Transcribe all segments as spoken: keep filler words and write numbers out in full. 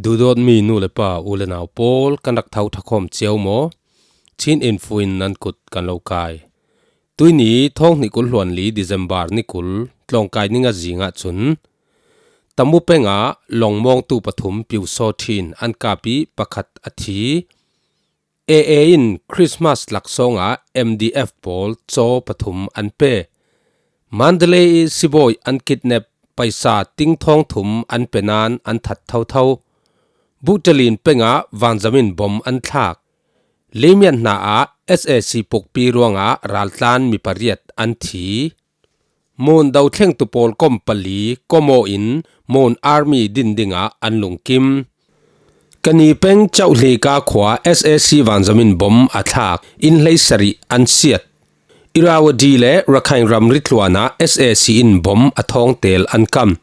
Duhdawtmi nu le pa, u le nau pawl, kan rak tho thakhawm cio maw? Chin Info in nan kut kan lo kai. Tuini thawng hnih kul hluan li December ni kul tlawngkai ni nga zingah cun Tamu pengah lawngmawngtu pathum piusaw ṭhin an kap ih pakhat a thi. A A in Christmas laksawngah M D F pawl caw pathum an pe. Mandalay ih sibawi an kidnap paisa tingthawng thum an pe nain an that thotho. Buhtalin pengah vanzam in bom an thlak. Limian hna ah S A C pukpi ruangah raltlan mi pariat an thi. Mun dothlengtu pawl kom pali kom aw in Mun Army din dingah an lungkim. Kani peng Chauhlika khua S A C vanzam in bom a thlak, inn hleisarih an siat. Irrawaddy le Rakhine ramri tluanah S A C in bom a thawngtel an kam.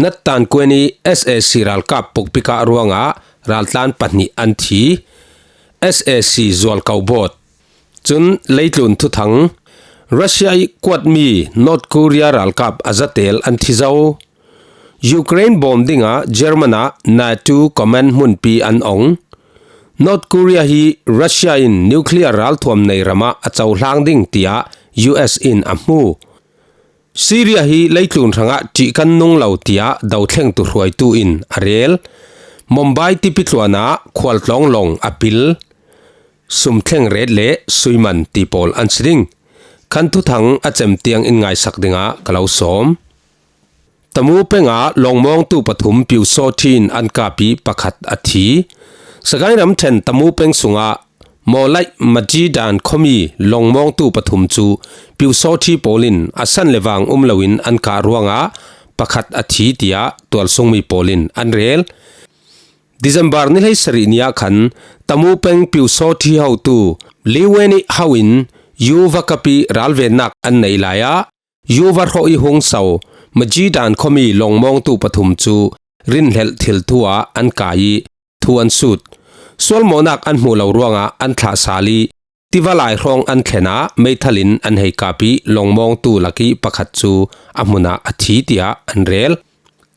Nattan Kweni S A C ralkap pukpikah ruangah raltlan pahnih an thi. S A C zualko bawt. Cun leitlun thuthang, Russia ih kuatmi North Korea ralkap a zatel an thi zo. Ukraine bawm dingah German ah NATO command hmunpi an ong. North Korea hi Russia in nuclear ralthuam nei ramah a cohlang ding tiah U S in a hmu. Syria hi leitlun hrangah ṭih kan nung lo tiah dothlengtu hruaitu in a rel. Mumbai tipi tluanah khualtlawng lawng a pil. Sum thleng ret le suiman ti pawl an si ding. Khan thuthang a cem tiang in ngaisak dingah ka lo sawm. Tamu pengah lawngmawngtu pathum piusaw ṭhin an kap ih pakhat a thi. Sagaing ramṭhen Tamu peng sungah Mawlaih Majidan khuami lawngmawngtu pathum cu piusaw ṭhi pawl in a san le vang um loin an kah ruangah pakhat a thi tiah tualsungmi pawl in an rel. December ni hleisarih ni ah khan Tamu peng piusaw ṭhi hotu Liwen ih ho in U va kap ih ralvennak an neih lai ah U va hrawh ih hung so Majidan khuami lawngmawngtu pathum cu rinhlelh thil thu ah an kai ih thu an sut. Sualmawhnak an hmuh lo ruangah an thlah sal ih tiva lai hrawng an thlen ah meithal in an hei kap ih lawngmawngtu lakih pakhat cu a hmun ah a thi tiah an rel.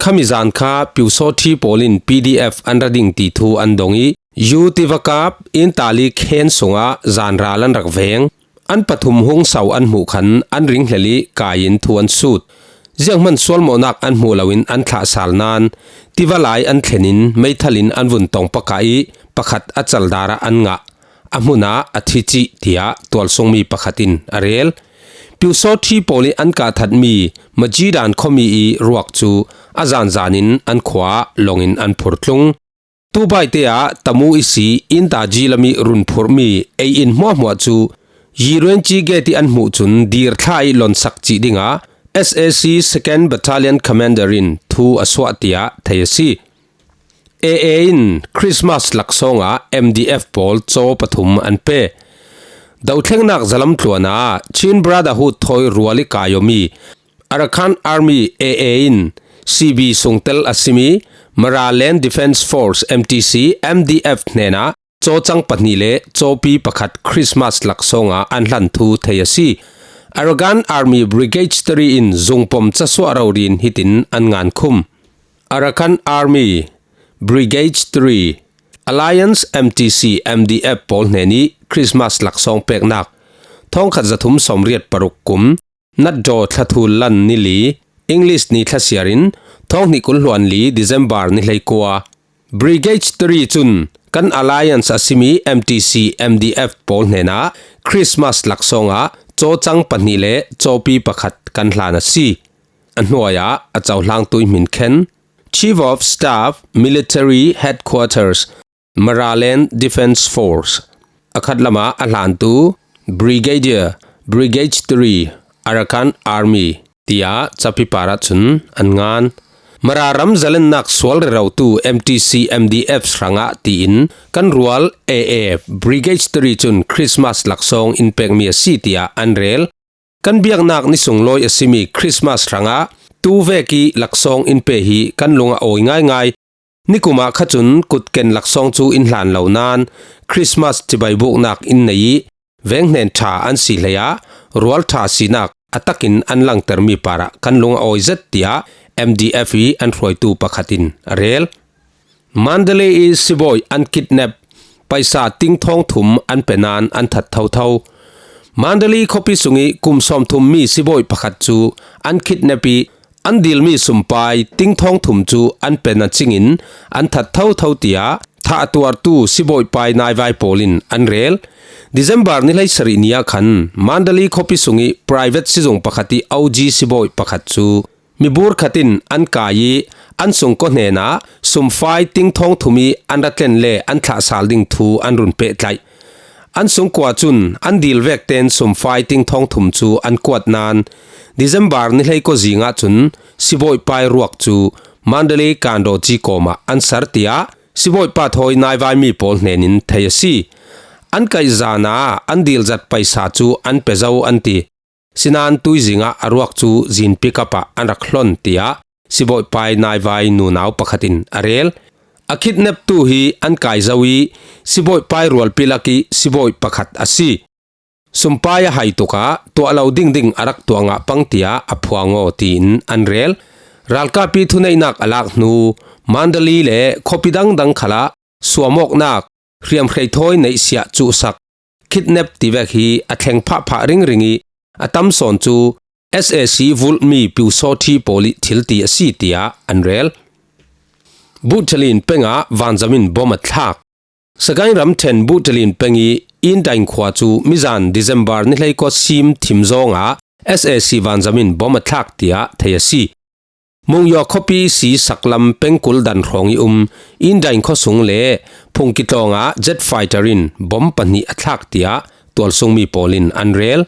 Khami zan kha piusaw ṭhi pawl in P D F an ra ding ti thu an dong ih U tiva kap inn tali khen sungah zanral an rak veng. An pathum hung so an hmuh khan an ringhlel ih kai in thu an sut. Zianghman sualmawhnak an hmuh loin an thlah sal nain tiva lai an thlen in meithal in an vun tong pakah ih pakhat a caldar ah an ngah. A hmun ah a thi cih tiah tualsungmi pakhat in a rel. Piusaw ṭhi pawl ih an kah thatmi Majidan khuami ih ruak cu a zanzan in an khua ah lawng in an phur tlung. Tubaite ah Tamu ihsi Intaji lam ih run phurhmi ei-in hmuahhmuah cu Yiruenci gate ih an hmuh cun dirthla ih lonsak cih dingah S A C Second Battalion Commander in thu a suah tiah thei a si. A A in Christmas laksawngah M D F pawl caw pathum an pe. Dothlengnak zalam tluanah Chin Brotherhood thawi rual ih kai awmi Arakan Army A A in C B sungtel a simi Mara Land Defence Force M T C M D F hnenah cawcang pahnih le cawpi pakhat Christmas laksawngah an hlan thu thei a si. Arakan Army Brigade three in zungpom casuah rori in hitin an ngankhum. Arakan Army Brigade three, Alliance M T C M D F pawl hnenih Christmas laksawng peknak thawngkhat zathum sawmriat paruk kum, Natdaw thlathul lan ni li, English ni thlasiar in thawng hnih kul hluan li December ni hleikua. Brigade three cun kan Alliance a simi M T C M D F pawl hnenah Christmas laksawngah cawcang pahnih le cawpi pakhat kan hlan a si. A hnuai ah a cohlangtu ih hmin khen, Chief of Staff, Military Headquarters, Mara Land Defence Force. A khat lamah a hlantu Brigadier, Brigade three, Arakan Army tiah capi parah cun an ngan. Mara ram zalennak sual rerotu M T C M D F hrangah tiin kan rual A A Brigade three cun Christmas laksawng in pekmi a si tiah an rel. Kan biaknak ni sunglawi a simi Christmas hrangah tu vek ih laksawng in pe hi kan lung a awi ngaingai. Nikum ah kha cun kutken laksawng cu in hlan lo nain Christmas cibai buknak in nei ih venghnen ṭha an si hlei ah rual ṭha sinak a takin an langtermi parah kan lung a awi zet, tiah M D F ih an hruaitu pakhat in a rel. Mandalay i sibawi an kidnap paisa tingthawng thum an pe nan an that thotho. Mandalay khawpi sung i kum sawmthum mi sibawi pakhat cu an kidnap i an dilmi sumpai tingthawng thum cu an pe na cingin an that thotho, tiah thah a tuartu sibawi pai naivai pawl in an rel. December ni hleisarih ni ah khan Mandalay khawpi sung i private sizung pakhat i O G sibawi pakhat cu mibur khat in an kai i an sungkaw hnenah sumpai tingthawng thum i an ra tlen le an thlahsal ding thu an run pehtlaih. An sungkua cun an dil vek ten sumpai tingthawng thum cu an kuat nan December ni hleikua zing ah cun sibawi pai ruak cu Mandalay Kandaw ci kawm ah an ser, tiah sibawi pa thawi naivaimi pawl hnenin thei a si. An kaih zan ah an dil zat paisa cu an pe zo an ti. Sinan tuizing ah a ruak cu zin pickup ah an rak hlon, tiah sibawi pai naivai nunau pakhat in a rel. A kidnaptu hi an kai zo i sibawi pai rualpi lak i sibawi pakhat a si. Sumpai a hai tuk ah tuah lo dingding a rak tuah ngah pang, tiah a phuang aw, tiin an rel. Ralkap i thuneihnak a lak hnu Mandalay le khawpi dangdang khal ah suamawknak hriamhrei thawi neihsiah cuhsak, kidnap ti vek hi a thleng phahphah ringring i a tam sawn cu S A C vulhmi piusawṭhi pawl i thil ti a si, tiah an rel. Buhṭalin peng ah vanzam in bom a thlak. Sagaing ramṭhen Buhṭalin peng i Indain khua cu mizan December ni hleikua sim thim zawng ah S A C vanzam in bom a thlak, tiah thei a si. Mungyaw khawpi i si saklam pengkul dan hrawng i um Indain khuasung le Phungki tlawng ah jet fighter in bom pahnih a thlak, tiah tualsungmi pawl in an rel.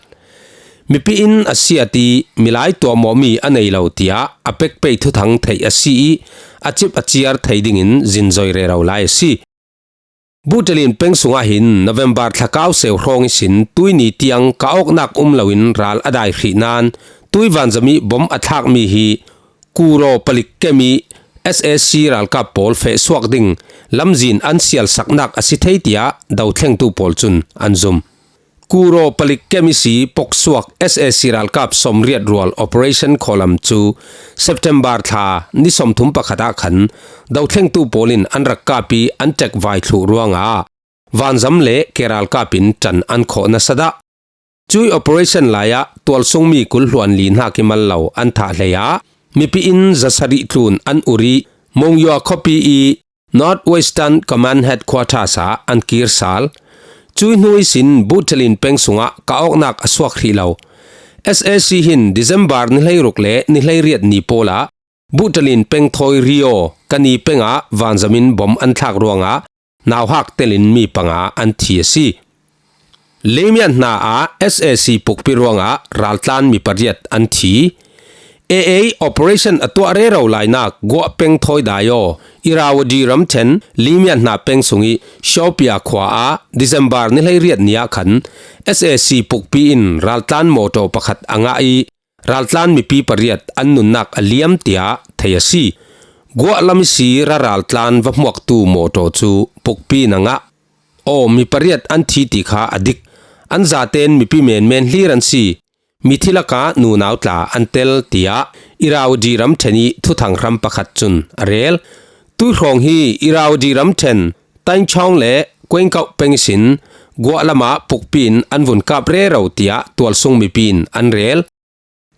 Mipi in a siat i milai tuahmawhmi a nei lo, tiah a pek pei thuthang theih a si i a cip a ciar thei dingin zinzoi rero lai a si. Buhṭalin peng sungah hin November thla kau seu hrawng ihsin tuini tiang kah awknak um loin ral a dai hrih nan tui vanzam i bom a thlakmi hi Kuro palik kem i S A C ralkap pawl fehsuak ding lamzin an sialsaknak a si thei, tiah dothlengtu pawl cun an zum. Kuro palik kem i si poksuak S A C ralkap sawmriat rual operation khawlam cu September thla ni sawmthum pakhat ah khan dothlengtu pawl in an rak kap i an ṭek vai thluh ruangah vanzam le ke ralkap in ṭan an khawh nasa dah. Cui operation lai ah tualsungmi kul hluan li hnak i mal lo an thah hlei ah mipi in zasarih tlun an ur i Mongyaw khuapi i North Western Command Headquarters ah an kir sal. Cui hnu ihsin Buhṭalin peng sungah kah awknak a suak hrih lo. S A C hin December ni hleiruk le ni hleiriat ni pawl ah Buhṭalin peng thawi Rio Kani peng ah vanzam in bom an thlak ruangah nauhak telin mi panga an thi a si. Limian hna ah S A C pukpi ruangah raltlan mi pariat an thi. A A operation a tuah rero lainak Guah peng thawi dai aw Irrawaddy ramṭhen Limian hna peng sung i Shopia khua ah December ni hleiriat ni ah khan S A C pukpi in raltlan mawṭaw pakhat a ngah i raltlan mipi pariat an nunnak a liam, tiah thei a si. Guah lam i si ra raltlan va hmuaktu mawṭaw cu pukpi in a ngah. Aw, mi pariat an thi ti kha a dik. An zaten mipi menmen hlir an si. Mithi lakah nunau tla an tel, tiah Irrawaddy ramṭhen i thuthang hram pakhat cun a rel. Tuihrawng hi Irrawaddy ramṭhen Tainchawng le Kuengkauh peng ihsin Guah lamah pukpi in an vun kap rero, tiah tualsung mipi in an rel.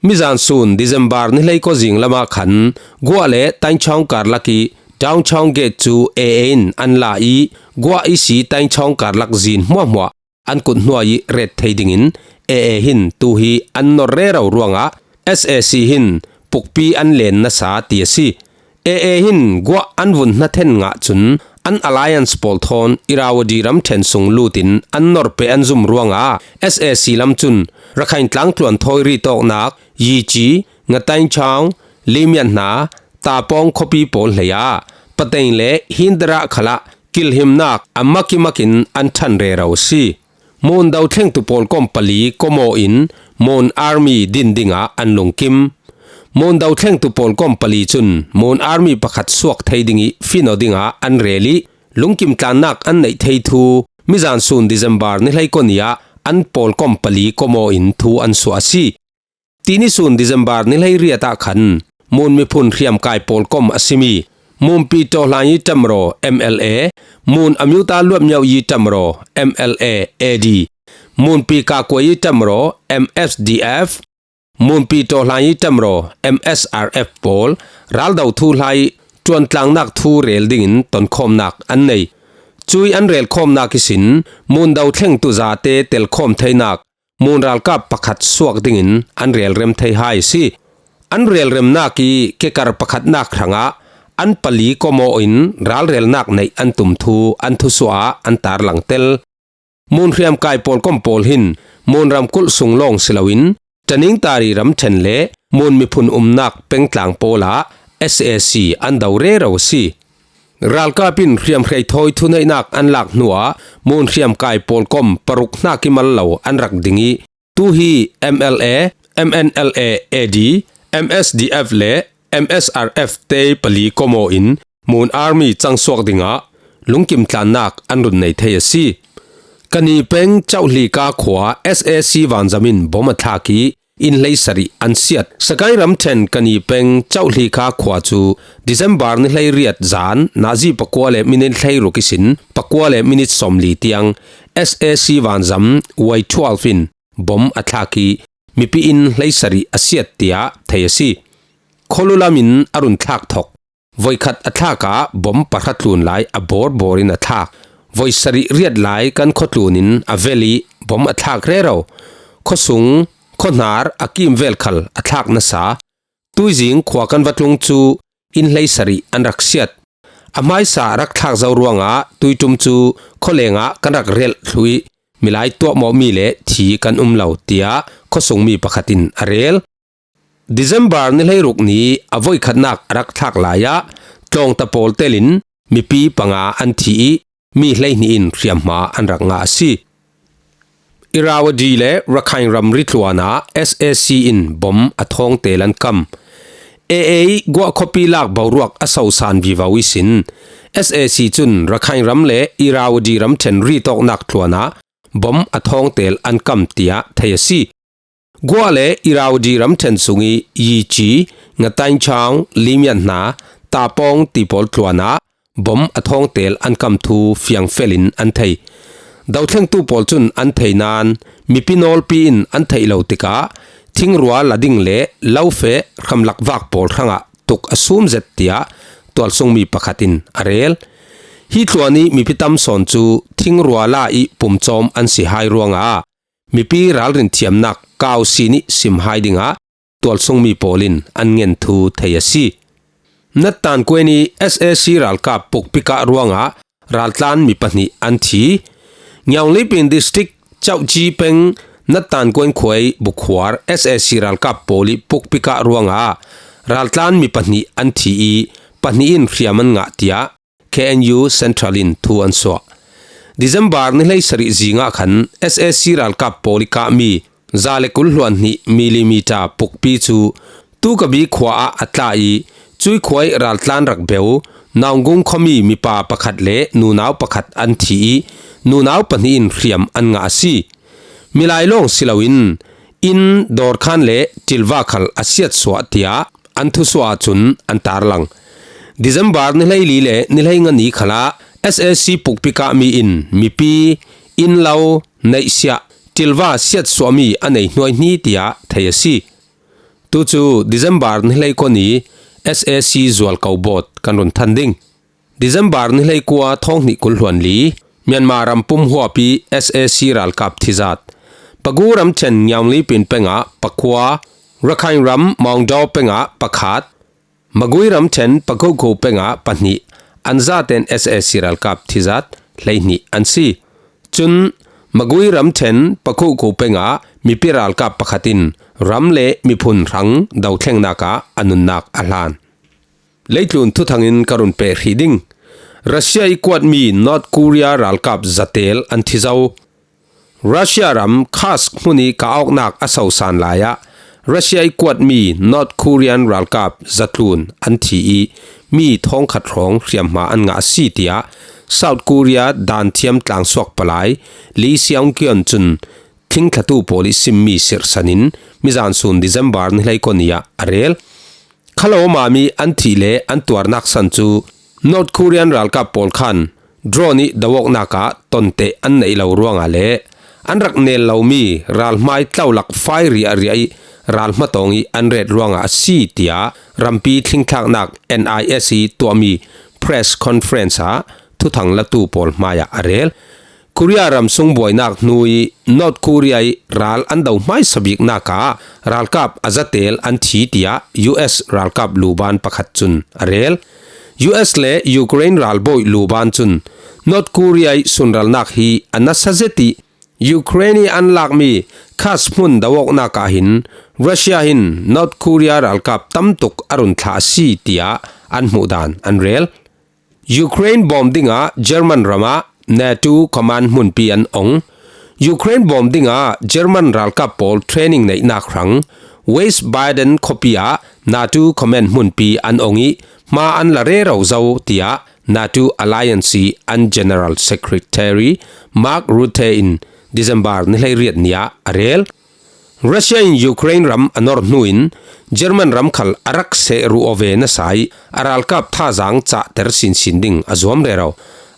Mizan sun December ni hleikua zing lamah khan Guah le Tainchawng karlak i Downchawng Gate cu A A in an la i Guah i si Tainchawng karlak zin hmuahhmuah an kut hnuai i ret thei dingin A A hin tu hi an nor rero ruangah S A C hin pukpi an len nasa ti a si. A A hin Guah an vun hna then ngah cun an alliance pawl thawn Irrawaddy ramṭhen sung lutin an nor peh an zum ruangah S A C lam cun Rakhine tlangtluan thawi ritawknak Yici, Ngatainchawng, Limian hna, Tapawng khuapi pawl hlei ah Pateng le Hindarah khalah kilhimnak a makimak in an ṭhan rero a si. Mon dothlengtu pawlkom pali komaw in Mon Army din dingah an lungkim. Mon dothlengtu pawlkom pali cun Mon Army pakhat suak thei ding i fino dingah an rel i lungkim tlannak an neih thei thu mizan sun December ni hleikua ni ah an pawlkom pali komaw in thu an suah a si. Tini sun December ni hleiriat ah khan Mon miphun hriamkai pawlkom a simi Munpi Tawhlai Tamraw, M L A, Mun Amyuta Luatmyau Tamraw, M L A A D, Munpi Kakuai Tamraw, M S D F, Munpi Tawhlai Tamraw, M S R F pawl, raldo thu hlai ṭuantlangnak thu rel dingin tonkhawmnak an nei. Cui an relkhawmnak ihsin, mun dothlengtu zate telkhawm theinak, mun ralkap pakhat suak dingin an relrem thei hai a si. An relremnak i kekar pakhatnak hrangah an pali kawmaw in ralrelnak neih an tum thu an thusuah ah an tarlang tel. Mun hriamkai pawlkom pawl hin mun ramkulh sung lawng si loin, Taningtari ramṭhen le mun miphun umnak pengtlang pawlah S A C an do rero a si. Ralkap in hriamhreithawi thuneihnak an lak hnuah mun hriamkai pawlkom paruk hnak i mal lo an rak ding i, tu hi M L A, M N L A A D, M S D F le M S R F te pali kawmaw in mun army cangsuak dingah lungkim tlannak an run nei thei a si. Kani peng Chauhlika khua S A C vanzam in bom a thlak i, inn hleisarih an siat. Sagaing ramṭhen Kani peng Chauhlika khua cu December ni hleiriat zan nazi pakua le minit hleiruk ihsin pakua le minit sawmli tiang S A C vanzam Y twelve in bom a thlak i, mipi inn hleisarih a siat, tiah thei a si. Khawlu lam in a run thlak thok. Voikhat a thlak ah bom pahra tlun lai a bawrbawr in a thlak. Voi sarih riat lai kan khuatlun in a vel i bom a thlak rero. Khuasung, khuahnar a kimvel khal a thlak nasa. Tuizing khua kan va tlung cu inn hleisarih an rak siat. A hmaisa rak thlak zo ruangah tuiṭum cu khualeng ah kan rak relh thluh i, milai tuahmawhmi le thi kan um lo, tiah khuasungmi pakhat in a rel. December ni hleiruk ni a voikhatnak a rak thlak lai ah tlawngta pawl telin mipi panga an thi i, mi hleihnih in hriamhma an rak ngah a si. Irrawaddy le Rakhine ramri tluan ah S A C in bom a thawngtel an kam. A A guah khuapi lak boruak a sosan vivo ihsin S A C cun Rakhine ram le Irrawaddy ramṭhen ri tawknak tluan ah bom a thawngtel an kam, tiah thei a si. Guah le Irrawaddy ramṭhen sung i Yici, Ngatainchawng, Limianhna, Tapawng ti pawl tluan ah bom a thawngtel an kam thu fiangfel in an thei. Dothlengtu pawl cun an thei nain mipi nawlpi in an theih lo tikah thingrua la ding le lo feh hramlak vak pawl hrangah tuk a sum zet, tiah tualsungmi pakhat in a rel. Hi tluan i mipi tam sawn cu thingrua la i pumcawm an si hai ruangah mipi ralrin thiamnak kausi nih sim hai dingah tualsungmi pawl in an ngen thu thei a si. Nattan Kuen i S A C ralkap pukpikah ruangah raltlan mi pahnih an thi. Nyaunglipin District Chauci peng Nattan Kuen khuai bukhuar S A C ralkap pawl i pukpikah ruangah raltlan mi pahnih an thi i, pahnih in hriam an ngah, tiah K N U Central in thu an suah. December ni hleisarih zingah khan S A C ralkap pawl i kahmi za le kul hluan hnih millimeter pukpi cu Tukabi khua ah a tla i, cui khua i raltlan rak beu Naunggung khuami mipa pakhat le nunau pakhat an thi i, nunau pahnih in hriam an ngah a si. Milai lawng si loin inn, dawrkhan le ṭilva khal a siatsuah, tiah an thusuah ahcun an tarlang. December ni hleili le ni hleinga ni khalah S A C pukpikah mi in mipi, inn lo, neihsiah, ṭilva siatsuahmi a nei hnuaihni, tiah thei a si. Tucu December ni hleikua ni S A C zualko bawt kan run than ding. December ni hleikua thawng hnih kul hluan li, Myanmar ram pum huap i S A C ralkap thizat. Pagu ramṭhen Nyaungli pin pengah pakua, Rakhine ram Maungdaw pengah pakhat, Magui ramṭhen Pakokko pengah pahnih, an zaten S A C ralkap thizat hleihnih an si. Cun Magui ramṭhen Pakokko pengah mipi ralkap pakhat in ram le miphun hrang dothlengnak ah a nunnak a hlan. Leitlun thuthangin ka run peh hrih ding. Russia i kuatmi North Korea ralkap zatel an thi zo. Russia ram Kursk hmun i kah awknak a sosan lai ah Russia i kuatmi North Korean ralkap zatlun an thi i, mi thawngkhat hrawng hriamhma an ngah a si, tiah South Korea danthiam tlangsuak palai Lee Seung-kyon cun thlingthlatu pawl i simmi sirhsan in mizan sun December ni hleikua ni ah a rel. Khalawma mi an thih le an tuarnak san cu North Korean ralkap pawl khan drone ih doawknak ah tonteh an neih lo ruangah le an rak nel lomi ralhmai tlaulak fai riahriah ih ralhma tawng ih an ret ruangah a si, tiah rampi thlingthlaknak N I S ih tuahmi press conference ah thuthang latu pawl hmaiah a rel. Korea ramsung buainak hnu ih North Korea ih ral an do hmaisa biknak ah ralkap a zatel an thi, tiah U S ralkap luban pakhat cun a rel. U S le Ukraine ralbawi luban cun North Korea ih sunralnak hi a nasa zet ih Ukraine ih an lakmi Kursk hmun doawknak ah hin Russia hin North Korea ralkap tamtuk a run thlah a si, tiah an hmuh dan an rel. Ukraine bawm dingah German ramah NATO command hmunpi an ong. Ukraine bawm dingah German ralkap pawl training neihnak hrang West Baden khuapi ah NATO command hmunpi an ong ih hma an la rero zo, tiah NATO Alliance ih an General Secretary Mark Rutte in December ni hleiriat ni ah a rel. Russia in Ukraine ram a nor hnu in German ram khal a rak seh ruh aw ve nasa ih a ralkap thazaang cahter sinsin ding a zuam rero.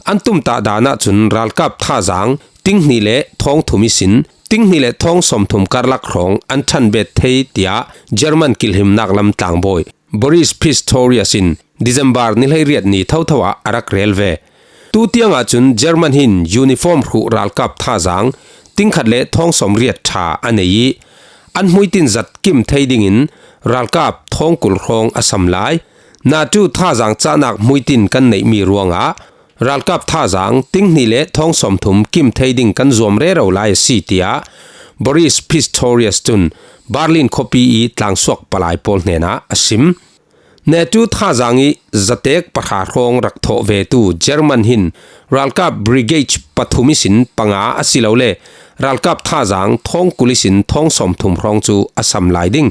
An tumtah dan ahcun ralkap thazaang tinghnih le thawng thum ihsin tinghnih le thawng sawmthum karlak hrawng an ṭhanbet thei, tiah German kilhimnak lam tlangbawi Boris Pistorius in December ni hleiriat ni thotho ah a rak rel ve. Tutiang ahcun German hin uniform hruh ralkap thazaang tingkhat le thawng sawmriat ṭha a nei ih an hmuitin zat kim thei dingin ralkap thawng kul hrawng a sam lai. NATO thazaang cahnak hmuitin kan neihmi ruangah ralkap thazaang tinghnih le thawng sawmthum kim thei ding kan zuam rero lai a si, tiah Boris Pistorius cun Berlin khuapi ih tlangsuak palai pawl hnenah a sim. NATO thazaang ih zatek pahra hrawng rak thawh vetu German hin ralkap brigade pathum ihsin panga asilole ralkap thazaang thawng kul ihsin thawng sawmthum hrawng cu a sam lai ding.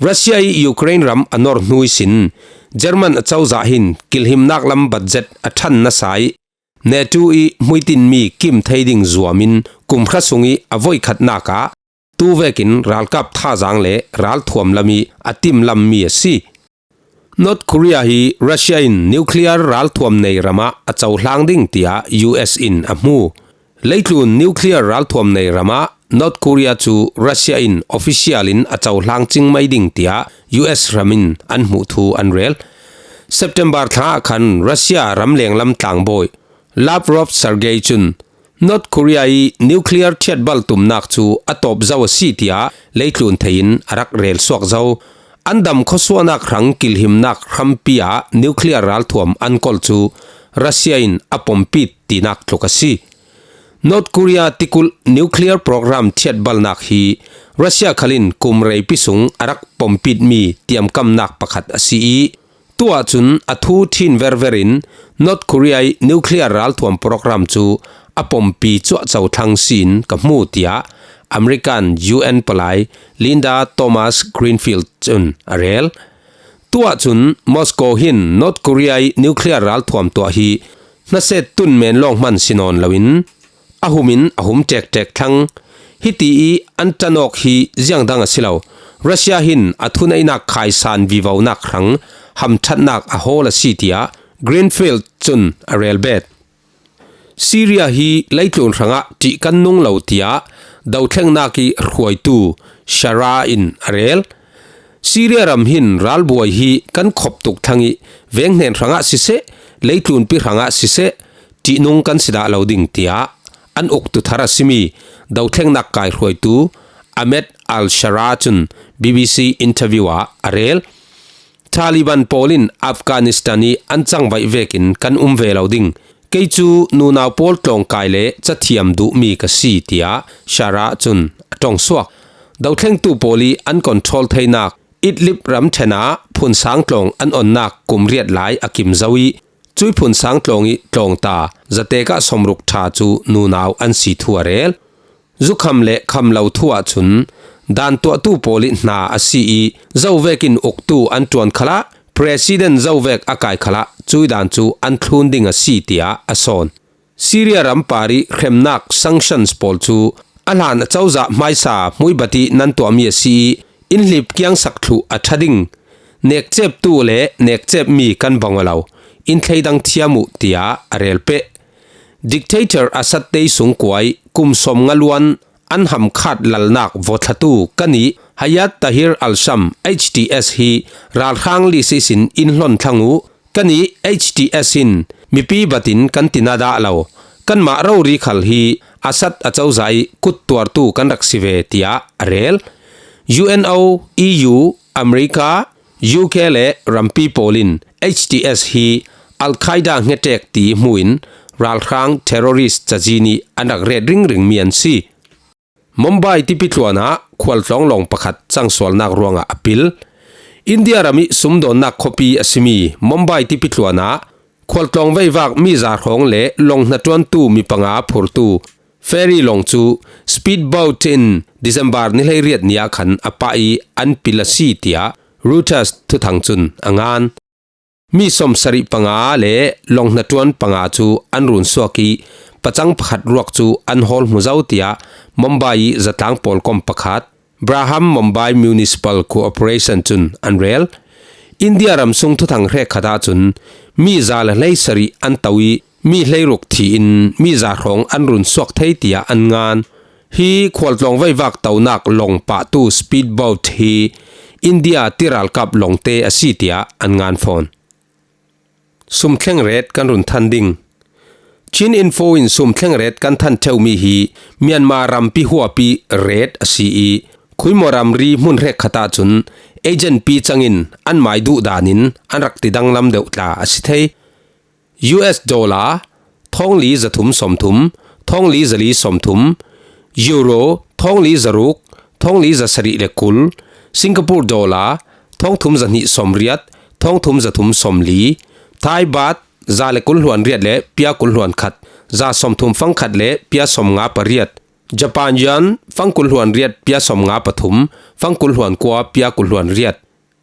Russia ih Ukraine ram a nor hnu ihsin German acozah hin kilhimnak lam budget a ṭhan nasa ih NATO ih hmuitinmi kim thei ding zuam in kum hra sung ih a voikhatnak ah tu vekin ralkap thazaang le ralthuam lam ih a timlammi a si. North Korea hi Russia in nuclear ralthuam nei ramah a cohlang ding tiah U S in a hmu. Leitlun nuclear ralthuam nei ramah North Korea cu Russia in official in a cohlang cingmai ding tiah U S ram in an hmuh thu an rel. September thla ah khan Russia ramleng lam tlangbawi Lavrov Sergei cun North Korea ih nuclear ṭhiatbal tumnak cu a tawp zo a si tiah leitlun thei in a rak rel suak zo. An dam khuasuahnak hrang kilhimnak hrampi ah nuclear ralthuam an kol cu Russia in a pompit tinak tluk a si. North Korea tikulh nuclear program ṭhiatbalnak hi Russia khal in kum reipi sung a rak pompitmi tiamkamnak pakhat a si ih, tu ahcun a thu ṭhin verver in North Korea ih nuclear ralthuam program cu a pompi cuahco thlang si in ka hmu, tiah American U N palai Linda Thomas Greenfield cun a rel. Tu ahcun Moscow hin North Korea ih nuclear ralthuam tuah hi hnaset tun men lawng hman si nawn loin a hum in a hum ṭekṭek thlang. Hiti ih an ṭan awk hi ziangdang a si lo. Russia hin a thuneihnak khaisan vivonak hrang hamṭhatnak a hawl a si, tiah Greenfield cun a relbet. Syria hi leitlun hrangah ṭih kan nung lo, tiah dothlengnak ih hruaitu Shara in a rel. Syria ram hin ralbuai hi kan khop tuk thlang ih venghnen hrangah siseh, leitlunpi hrangah siseh, ṭihnung kan si dah lo ding, tiah an uktu thar a simi dothlengnak kai hruaitu Ahmed al-Shara cun B B C interview ah a rel. Taliban pawl in Afghanistan ih an cangvaih vekin kan um ve lo ding. Kei cu nunau pawl tlawngkai le cathiam duhmi ka si, tiah Shara cun a ṭongsuak. Dothlengtu pawl ih an control theinak Idlib ramṭhen ah phunsang tlawng an onnak kum riat lai a kim zo ih, cui phunsang tlawng ih tlawngta zatek ah sawmruk ṭha cu nunau an si thu a rel. Zukham le khamlo thu ahcun dan tuahtu pawl ih hna a si ih, zo vekin uktu an ṭuan khalah, president zo vek a kai khalah cui dan cu an thlun ding a si, tiah a sawn. Syria ram par ih hremnak sanctions pawl cu a hlan acozah hmaisa hmuibat ih nan tuahmi a si ih, innhlip kiangsak thluh a ṭha ding nekceptu le nekcepmi kan bang aw lo, in thleidang thiam uh, tiah a rel peh. Dictator Assad tei sungkuai kum sawmnga luan an hamkhat lalnak vawthlatu ka nih Hayat Tahrir al-Sham, H T S, hi ralhrang lisis in in hlon thlang uh. Ka nih H T S in mipi batin kan tina dah lo. Kanmah rori khal hi Assad a cozah ih kuttuartu kan rak si ve, tiah a rel. U N O, E U, America, U K le rampi pawl in H T S hi Al-Qaeda hngetek ti hmuin ralhrang terrorist cazin ih an rak ret ringringmi an si. Mumbai tipitluan ah khualtlawng lawng pakhat cangsualnak ruangah a pil. India ram ih sumdawnnak khuapi a simi Mumbai tipitluan ah khualtlawng veivak mi za hrawng le lawng hnaṭuantu mi panga phurtu ferry lawng cu speedboat in December ni hleiriat ni ah khan a pah ih an pil a si, tiah Reuters thuthang cun a ngan. Mi sawmsarih panga le lawng hnaṭuan panga cu an runsuak ih pacang pakhat ruak cu an hawl hmu zo, tiah Mumbai ih zatlang pawlkom pakhat, Brahm Mumbai Municipal Corporation, cun an rel. India ram sung thuthang hrekkhat ahcun mi za le hleisarih an to ih mi hleiruk thi in mi za hrawng an runsuak thei, tiah an ngan. Hi khualtlawng veivak tonak lawng pahtu speedboat hi India tiralkap lawngte a si, tiah an ngan fawn. Sumthleng ret kan run than ding. Chin Info in sumthleng ret kan than ṭheumi hi Myanmar rampi huapi ret a si ih, khuimaw ramri hmun hrekkhat ahcun agent pi cangin anmai duh danin an rak tidanglam deuh tla a si thei. U S dollar, thawngli zathum sawmthum, thawngli zali sawmthum, Euro, thawngli zaruk, thawngli zasarih le kul, Singapore dollar, thawngthum zahnih sawmriat, thawngthum zathum sawmli, Thai baht, za le kul hluan riat le pia kul hluan khat, za sawmthum fangkhat le pia sawmnga pariat, Japan yuan, fangkul hluan riat pia sawmnga pathum, fangkul hluan kua pia kul hluan riat,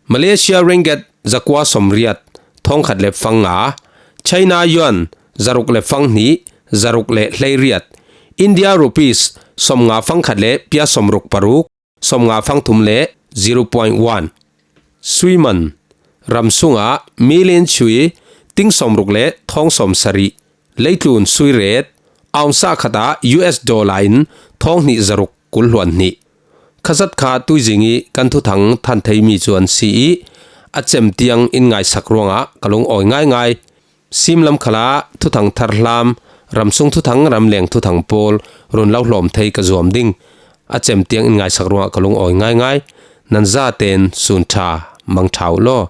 Malaysia ringgit, zakua sawmriat, thawngkhat le fangnga, China yuan, zaruk le fanghnih, zaruk le hleiriat, India rupees, sawmnga fangkhat le pia sawmruk paruk, sawmnga fangthum le zero point one. Suiman, ram sungah million sui, ting sawmruk le thawng sawmsarih, leitlun sui ret, ounce khat ah U S dollar in thawng hnih zaruk kul hluan hnih. Khazat kha tuizing ih kan thuthang than theimi cu an si ih, a cem tiang in ngaisak ruangah ka lungawi ngaingai. Simlam khalah thuthang tharhlam, ramsung thuthang, ramleng thuthang pawl run lo hlawm thei ka zuam ding. A cem tiang in ngaisak ruangah ka lungawi ngaingai. Nan zaten sun ṭha, mang ṭha uh law.